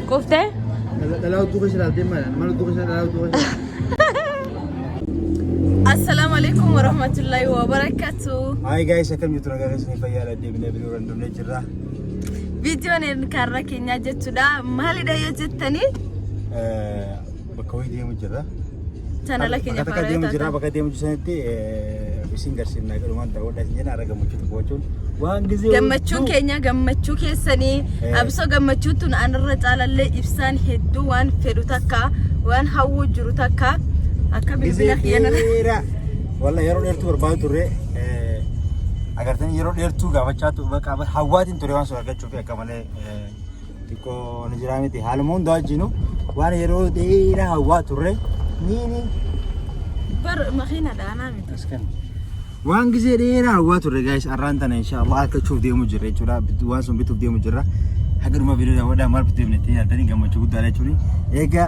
Quuftee? Dhalaa hudduu keessa ilaaltee maali? Mana hudduu keessa dhalaa hudduu keessa. Assalaamu alaikum warahmatullahi wabarakatuh. Hi guys, akkam jirtu nagaa keessanii fayyaa deebinee biroo randumnee jirra. Viidiyoon karra keenyaa jechuudha. Maalidha yoo jettanii? Bakka wayii deemu jirra. Chaanala keenya Bakka takka deemu jirra. Bakka deemu sanitti isin garsiifna galumaan daawwadhaa isin jenna har'a gammachuu tokko jechuun waan gizee Gammachuun keenya gammachuu keessanii absoo gammachuu tun anarra caalallee ibsaan hedduu waan fedhu takka waan hawwuu jiru takka akka gizee bilbila kiyya dheeraa walla yeroo dheertuu barbaadu turre agartanii yeroo dheertuu gaafachaa tu bakka hawwaatiin ture waan sun argachuuf akka malee xiqqoo ni jiraa miti haaluma hundaa wajjinu waan yeroo dheeraa hawwaa turre ni bar makiina dhaanaa miti. Askan. Waan gisee dheeraa hawwaa turre guys arraan tana inshallah argachuuf deemu jirra jechuudha. Waan sun bituuf deemu jirra. Haga dhuma viidiyoo daawwadhaa maal bituuf deemne ittiin yaaddanii gammachuu guddaadha jechuudha. Eega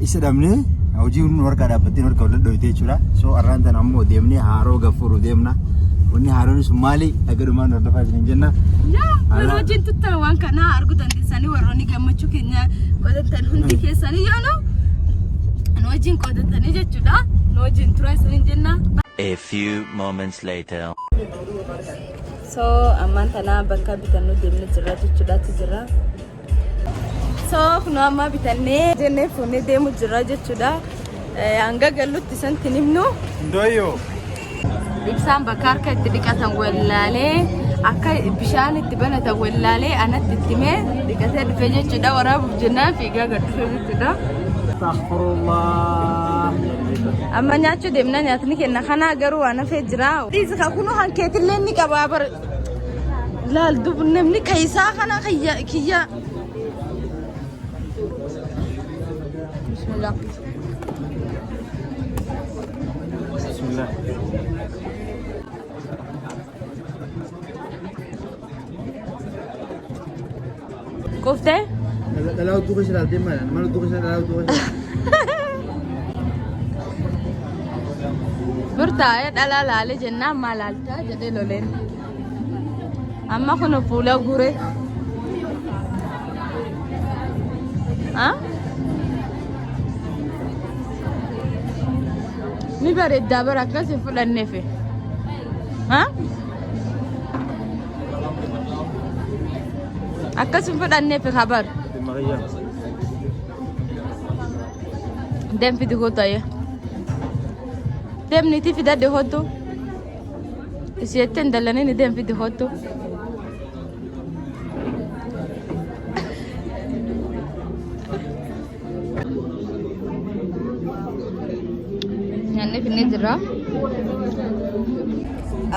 isa dhabnee hojii nu harkaa dhaabbattee nu harkaa wal dhodhoyte jechuudha. So arraan tana ammoo deemnee haaroo gaffuudhuuf deemna. Wanni haaroon sun maali? Haga dhumaa nu hordofaa isiniin jenna. Warra wajjin tuttan waan kanaa arguu dandeessanii warroonni gammachuu keenya qoodatan hundi keessanii yoo nu nu wajjin qoodatanii jechuudha. Nu wajjin tura isiniin jenna. A few moments later. So ammaan tana bakka bitannu deemne jirra jechuudhaatti jirra. So kunoo amma bitannee jennee fuunee deemu jirra jechuudha. Hanga gallutti isantti himnu. Ndoyoo. Ibsaan bakka harka itti dhiqatan wallaalee akka bishaan itti banatan wallaalee anatti itti himee dhiqatee dhufe jechuudha. Waraabuuf jennaan fiigaa gad dhufe jechuudha. Astaghfirullah. Amma nyaachuu deemna nyaatni kenna kana garuu waan hafee jira. Dhiisi kan kunoo kan keetillee ni qabaa bar. Laal dub namni keeysaa kana kiyya kiyya. Bismillah. Bismillah. Quuftee? Dhalaa hudduu keessa ilaaltee maali? Mana hudduu keessa dhalaa hudduu keessa. Burtaa'ee dhalaa laalee jennaan maal laaltaa jedhee loleen. Amma kun fuula gure. Ah? Ni bareeddaa bara akkas hin fudhanneefi. Ah? Akkas hin fudhanneefi kabar. Deem fidi kootu ayya. Deem niitii fidadhe kootu. Isii jettee hin dallanini deem fidi kootu. Nyaanni finnee jirra.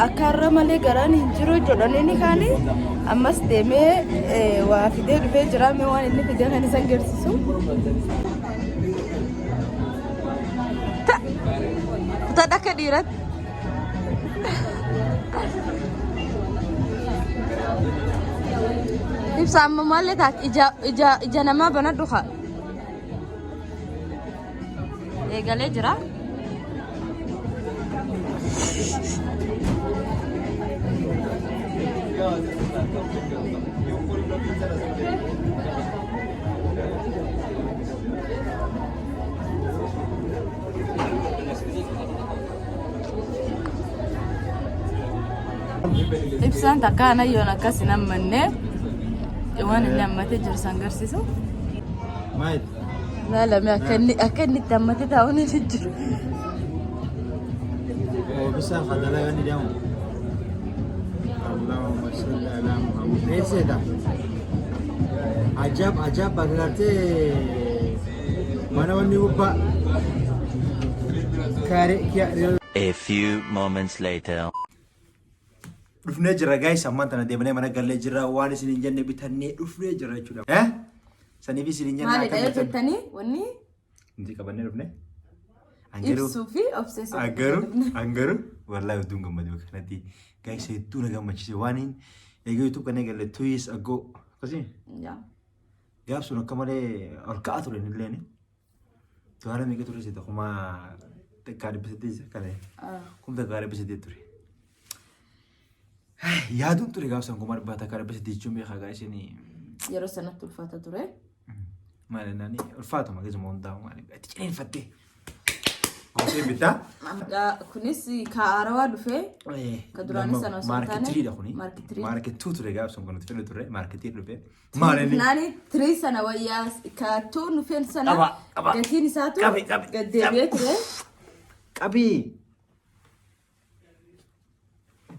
Akka har'a malee garaan hin jiru jedhanii ni kaani ammas deemee waa fidee dhufee jira mee waan inni fidee kan isa agarsiisu. Kutaa akka dhiiratti. Ibsa amma maallee taate ija ija ija namaa banadhu haa. Eegalee jira. Ibsaan takka ana yoon akkas hin hammanne waan inni hammatee jiru san garsiisu. Maal? Laalame akka inni itti hammatee taa'uun hin jiru. Obisa fadala gani damu. Allahumma salli ala Muhammad. Eesseedha? Ajab ajab bagartee mana wanni gubbaa. Kaare kiya A few moments later. Dhufnee jirra guys ammaan tana deemnee mana gallee jirra waan isin hin jenne bitannee dhufnee jirra jechuudha. Eh? Saniif isin hin jenne Maalidha yoo akka bitan. jettanii wanni Nuti qabannee dhufne. Angaruu ibsuu fi obseessuu. angaruu angaruu wallahi hedduun gammade bakka kanatti guys hedduu na gammachiise waan hin egaa YouTube kana eegalle 2 years ago akkasii Yaa. gaaf sun akka malee ol ka'aa ture illeen doolaara meeqa ture seeta 1800 kana 1800 ture. Yaaduun ture gaaf san 1800 jechuun beekaa gaa isin Yeroo sanatti ulfaata ture. Maal jennaan ulfaatuma gisuma hundaa'u maal itti ciniinfattee. Obseen bittaa. Kunis ka haarawaa dhufee. Ka duraanii sana osoo hin taane, Mark threedha kuni. Mark three. Mark two ture gaaf sun kun nuti fedhu ture. Mark three dhufe. Maal inni? Naani three sana wayyaa ka two dhufeen sana Qaba, qaba. gatiin isaatu Qabi, qabi, gad deebi'ee ture. Qabii.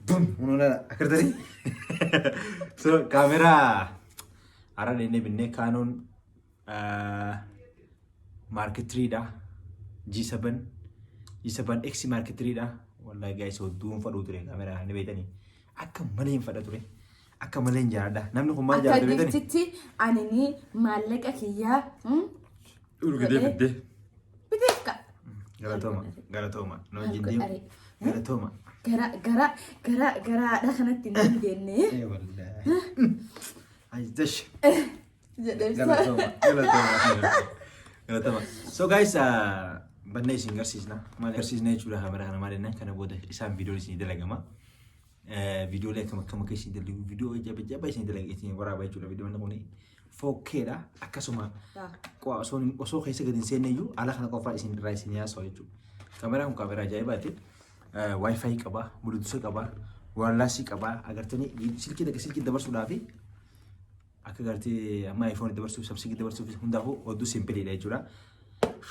Bum! Unoona akkartanii. So kaameraa haaraa deemnee binnee Canon Mark threedha. G7 G7 X Mark threedha. Wallahi guys, hedduun fadhuu ture kaameraa ni beektanii. Akka malee hin fadha ture. Akka malee hin jaalladha. Namni kun maal Akka jaallata beektanii? giftitti ani ni maallaqa kiyyaa Urgidee godhee. fiddee. Biteef ka. Galatooma. Galatooma. Na wajjin deemu. Galatooma. Gara gara gara garaadha kanatti hin dandeenye. Eh wallahi. Ayzash. Jedhee ibsa. Galatooma. Galatooma. Galatooma. So guys, bannee isin garsiisna. Maal garsiisna jechuudha kaameraa kana maal jennaan kana booda isaan viidiyoon isin dalagama. Viidiyoolee akkam akkam akka isin dalagu viidiyoo jaba jaba isin dalaga isin waraaba jechuudha. Viidiyoon kun 4K dha. Akkasuma osoo keessa gadi hin seenne iyyuu ala kana qofaa isin irraa isin yaasoo jechuudha. Kaameraan kun kaameraa ajaa'ibaati. Wi-Fi qaba, Bluetooth qaba, wireless qaba. Agartanii silkii takka silkii dabarsuudhaafi akka gartee amma iPhone dabarsuuf, Samsung dabarsuuf hundaafuu odduu simpleiidha jechuudha.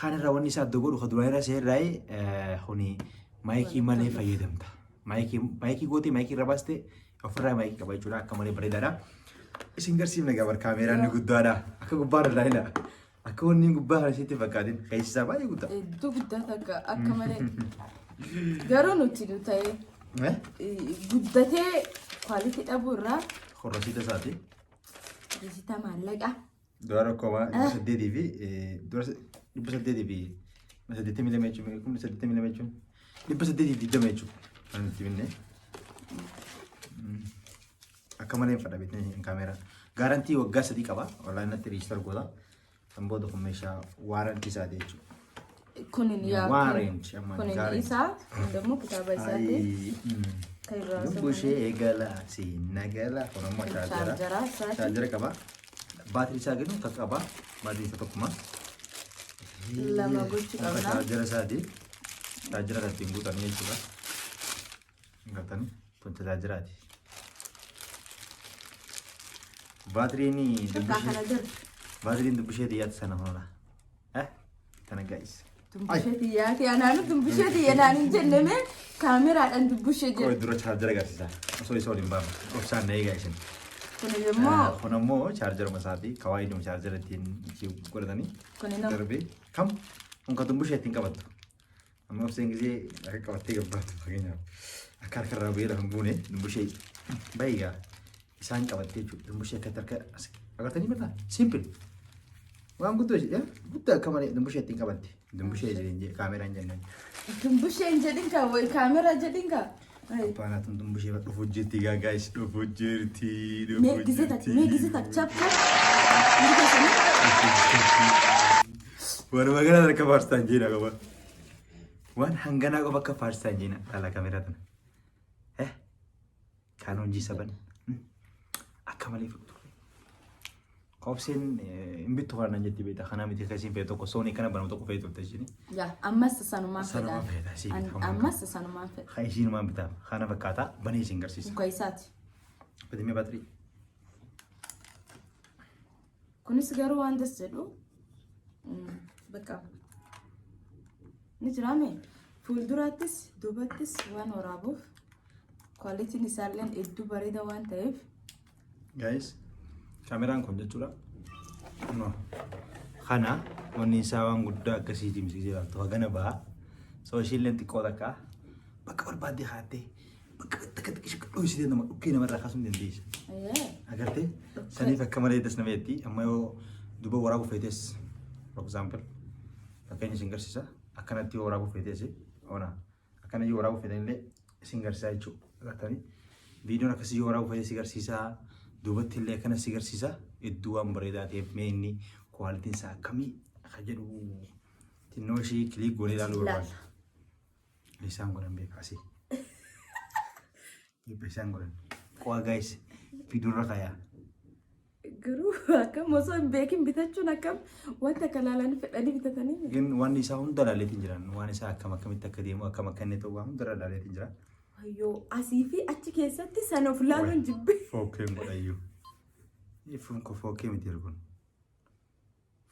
Kaan irraa wanni isaa adda godhu kan duraan irraa seerraa kuni maayikii malee fayyadamta. Maayikii gootee maayikii irra baastee ofirraa maayikii qaba jechuudha. Akka malee bareedaadha. Isin garsiifne gabar kaameeraan ni guddaadha. Akka gubbaa irraa ilaalina. Akka wanni gubbaa kana isitti fakkaatin keessi isaa baay'ee guddaa. Hedduu guddaa takka akka malee. Garuu nuti nu ta'e guddatee quality dhabuu irraa Horrosiita isaati. Risiita maallaqaa. Dura koma 800 fi dura 882 jechuun 82,000 jechuun 820 jechuudha. Kan nuti binne. Akka malee hin fadha beeknee kaameeraa. Guarantee waggaa 3 qaba. Wallahi natti register goota. Kan booda kun meeshaa warranty isaati jechuudha. Kunin yaa Warranty amma kunin guarantee. isaa kun immoo kitaaba isaati. Kan irraa Lubbuu ishee eegala si nagala kun ammoo chaarjara. Chaarjara isaati. Chaarjara qaba. Baatirii isaa kennu takka qaba. Baatirii isaa tokkuma. Lama gochuu qabna. Chaarjara isaati. Chaarjara kan ittiin guutanii jechuudha. Gartanii kun chaarjaraati. Baatiriin Takka kana jira. Baatiriin dubbishee xiyyaatti sana hola. Eh? Tana guys. Dubbishee xiyyaati. Anaanu dubbishee xiyya naan hin jenne mee kaameraadhaan dubbishee Qoy jedhu. dura chaarjara agarsiisa. Osoo isa waliin baafne. Obsaan na eegaa isin. Kun immoo Kun ammoo chaarjaruma isaati. Kawaayiduma chaarjara ittiin ittiin godhatanii. Kun immoo Darbee kam kun kan dubbishee ittiin qabattu. Amma obseen gisee akka qabattee gabbaatu fakkeenyaaf akka harka irraa bu'ee lafa hin buune dumbushee baay'ee isaan qabattee jechuudha. Dumbushee akkatti harka as agartanii birraa simple. Waan guddoo ishee guddaa akka malee dumbushee ittiin qabatte. Dumbushee jedheen jee kaameraan jennaan. Dubbishee hin jedhin kaa wayi kaameraa jedhin kaa. Abbaanaatuun dumbushee dhufu jirti gaa guys dhufu jirti. Mee gisee takka mee gisee takka chapka. Hundi keessanii. Walumaa galatti akka faarstaan jeena qaba. Waan hanganaa qofa akka faarstaan jeena dhala kaameraa tana. Eh? Canon G7. Akka malee fudhatu. Obseen hin bittu kana nan jetti beektaa kana miti akkasiin fe'e tokko Sony kana banamu tokko fe'e turte ishiin. Yaa ammas sanumaan Sanumaan fedha. fedha, sii bita. Ammas sanumaan fedha. Kan ishiin maan bitaaf kana fakkaata banee isin garsiisa. Muka isaati. Bitimee baatirii. Kunis garuu waan das jedhu bakka ni jiraame fuulduraattis duubattis waan waraabuuf qualityn isaallee hedduu bareeda waan ta'eef. Guys, kaameraan kun jechuudha. No. Kana wanni isaa waan guddaa akkasiiti miti jedhamtu hagana baha. So ishiillee xiqqoo takka bakka barbaadde kaattee bakka takka xiqqishu dhoysitee nama dhukkee namarraa kaasuu hin dandeessa. Agartee saniif akka malee das nama jetti amma yoo duuba waraabuu feetes, for example, fakkeenya isin garsiisa, akkanatti yoo waraabuu feetes ona akkana yoo waraabuu feetan illee isin garsiisa jechuudha. Agartanii viidiyoon akkasii yoo waraabuu feetes si garsiisa, duubatti illee akkana si garsiisa. Hedduu waan bareedaa ta'eef mee inni qualityn isaa akkamii akka jedhu xinnoo ishii click goonee ilaaluu barbaada. Isaan godhan beeka asii. Isaan godhan. Qo'a guys, viidiyoorra kaayaa. Garuu akkam osoo hin beekin bitachuun akkam wanta akka laalanii fedhanii bitatanii. Gin waan isaa hunda laaleetiin jiran waan isaa akkam akkamitti akka deemu akkam akka inni ta'u waan hunda laaleetiin jira. Wayyoo, asii fi achi keessatti sana of laaluun jibbe. Fookeen godhayyuu. Ifuun koo fookee miti kun.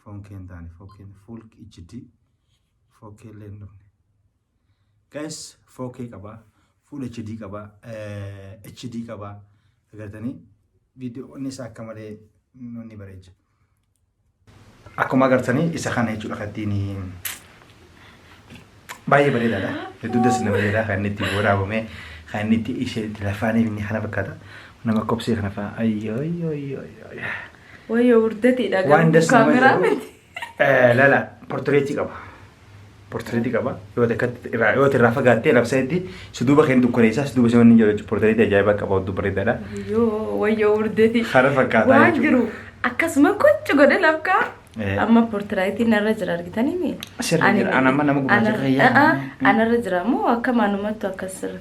Fookee hin taane fookeen full HD fookee illee hin dhufne. Guys, 4K qaba, full HD qaba, HD qaba. Agartanii viidiyoonni isaa akka malee ni bareecha. Akkuma agartanii isa kana jechuudha kan ittiin baay'ee bareedaadha. Hedduu das nama jedha kan inni ittiin waraabame kan inni itti ishee itti lafaanii inni kana fakkaata. Nama kobsee kana fa'a. Ayyoo ayyoo ayyoo ayyoo. Wayyoo, wurdatiidha. Waan das nama kaameraa jedhu. miti. Lala portrait qaba. Portrait qaba. Yoo takkatti irraa yoo irraa fagaattee labsanitti si duuba keen dukkaneessaa si duuba si manni jiru jechuudha. Portrait ajaa'ibaa qaba, hedduu bareedaadha. Wayyoo, wayyoo, wurdati. Kana fakkaataa Waan jechuudha. jiru akkasuma gochi godhe lafkaa. Eh. Amma portraitiin narra jira, argitanii mi? Sirri jira. Ana amma nama gurraacha kan Anarra jira moo akka maanumattu akkas sirra.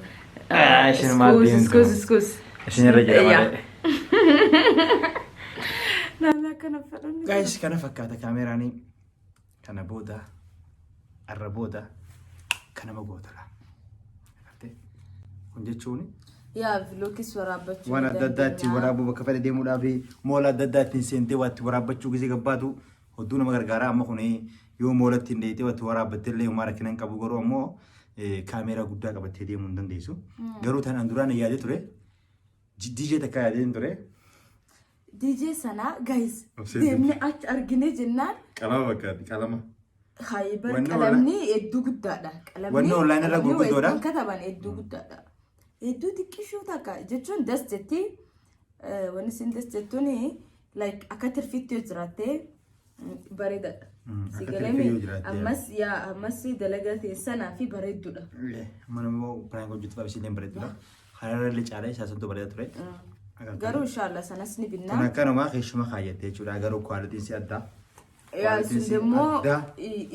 Ah, isin maal deemtu? Excuse, excuse. Isin irra jira Yaa. malee. Naannoo akkana fedhan. Guys, kana fakkaata kaameraanii. Kana booda arra booda kanama gootala. Agartee? Kun jechuun Yaa, vlogis waraabbachuu waan adda addaa ittiin waraabuu bakka fedhe deemuudhaaf mall adda addaa ittiin seentee waa itti waraabbachuu gisee gabbaatu hedduu nama gargaara. Amma kun yoo mall ittiin deeyitee waa itti waraabbatte illee homaa rakkina hin qabu, garuu ammoo kaameeraa guddaa qabattee deemuu hin dandeessu. Garuu tanaan duraan yaadee ture. DJ takka yaadee ture. DJ sana, guys, Obsee. deemnee achi argine jennaan Qalama fakkaatti qalama. Haybar Wanni qalamni hedduu guddaadha. Qalamni Wanni online irra qalamni gurguddoodha. ittiin kataban hedduu guddaadha. Hedduu xiqqishuu takka jechuun das jetti. Wanni isin das jettuun like akka tirfiitti yoo jiraatte bareedaadha. Si Akka galee tirfii yoo jiraatte. Ammas yaa ammas dalagaa teessanaa fi bareedduudha. Mana immoo prank hojjetuudhaaf isiillee bareeddudha. Hararra illee caalee isaa santu bareeda ture. Garuu inshallah sanas ni Kun binnaa. akkanumaa keessuma kaayyate jechuudha. Garuu qualityn si adda. Yaa, Qualityn sun si immoo adda.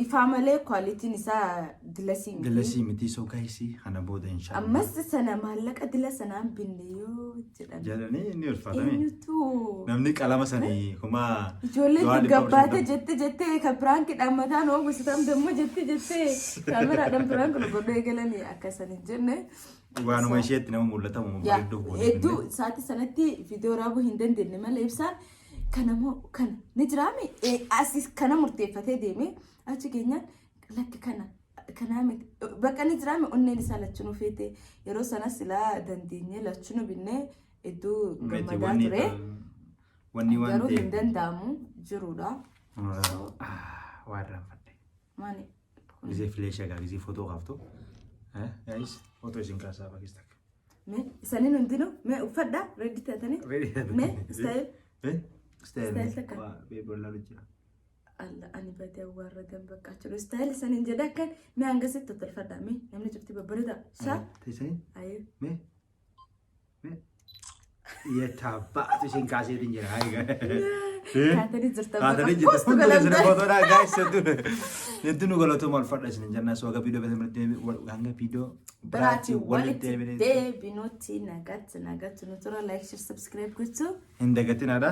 ifaa malee qualityn isaa dilasii miti. Dilasii miti. So guys, kana booda inshallah. Ammas sana maallaqa dila sanaan binne yoo jedhan. Jedhanii inni ulfaatame. Eenyutu Namni qalama sanii kuma. Ijoolleen du'aa tun 450. gabbaate jette jettee kan prankiidhaan mataan oomishatan dammoo jette jettee kaameraadhaan prank nu godhuu eegalanii akka san hin jenne. Waanuma isheetti nama mul'atamu Yaa, bareedduu goone. hedduu sa'aatii sanatti viidiyoo raabuu hin dandeenye malee ibsaan kana moo kana ni jiraame asis kana murteeffatee deeme achi keenyaan lakki kana kanaa miti bakka ni jiraame onneen isaa lachinuu feete yeroo sana silaa dandeenye lachinuu binnee hedduu Miti gammadaa wanni ture. Wanni waan Garuu hin ta'eef. danda'amu jirudha. Waa irraanfadhe. Maali? Gisee flash egaa gisee footoo kaaftu. Guys, footoo isin kaasaa fakkiis takka. Mee isaniin hundinuu mee uffadhaa ready taatanii mee style. Style. Style takka. Waa beebolaa jira. Alla ani badee awwaarradan bakka jiru style isaniin jedhe akkan mee hangasitti tottolfadhaa mee namni cufti babbareeda shaa. Teessanii Ayyee. mee mee yettaabbaatu isin kaaseetiin jira. Kaatanii jirtan. Kaatanii jirtan. Post Hundi keessan godhamtan. footoodha guys, hedduu hedduu nu galatooma ulfadha isin jennaa. So hanga viidiyoo biraatti biraatti walitti walitti deebinee deebinutti nagaatti nagaatti nu tura, like, share, subscribe gochuu hin dagatinaadha.